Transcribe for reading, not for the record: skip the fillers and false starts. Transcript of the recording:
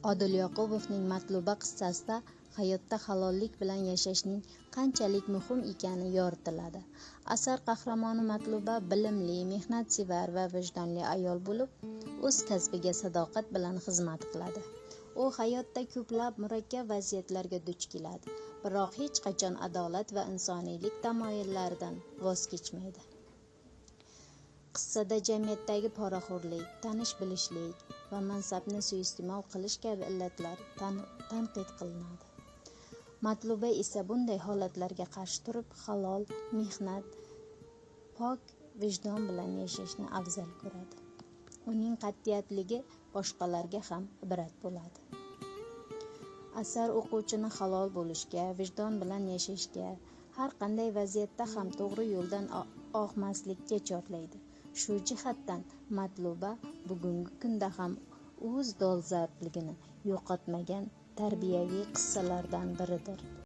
Odil Yoqubovning Matluba qissasida hayotda halollik bilan yashashning qanchalik muhim ekani yoritiladi. Asar qahramoni Matluba bilimli, mehnatsevar va vijdonli ayol bo'lib, o'z kasbiga sadoqat bilan xizmat qiladi. U hayotda ko'plab murakkab vaziyatlarga duch keladi, biroq hech qachon adolat va insoniylik tamoyillaridan voz kechmaydi. Qissada jamiyatdagi poraxo'rlik, tanish-bilishlik va mansabni suiiste'mol qilish kabi illatlar tanqid qilinadi. Matluba esa bunday holatlarga qarshi turib, halol mehnat, pok vijdon bilan yashashni afzal ko'radi. Uning qat'iyatligi boshqalarga ham ibrat bo'ladi. Asar o'quvchini halol bo'lishga, vijdon bilan yashashga, har qanday vaziyatda ham to'g'ri yo'ldan og'maslikka chorlaydi. Shu jihatdan Matluba bugungi kunda ham o'z dolzarbligini yo'qotmagan tarbiyaviy qissalardan biridir.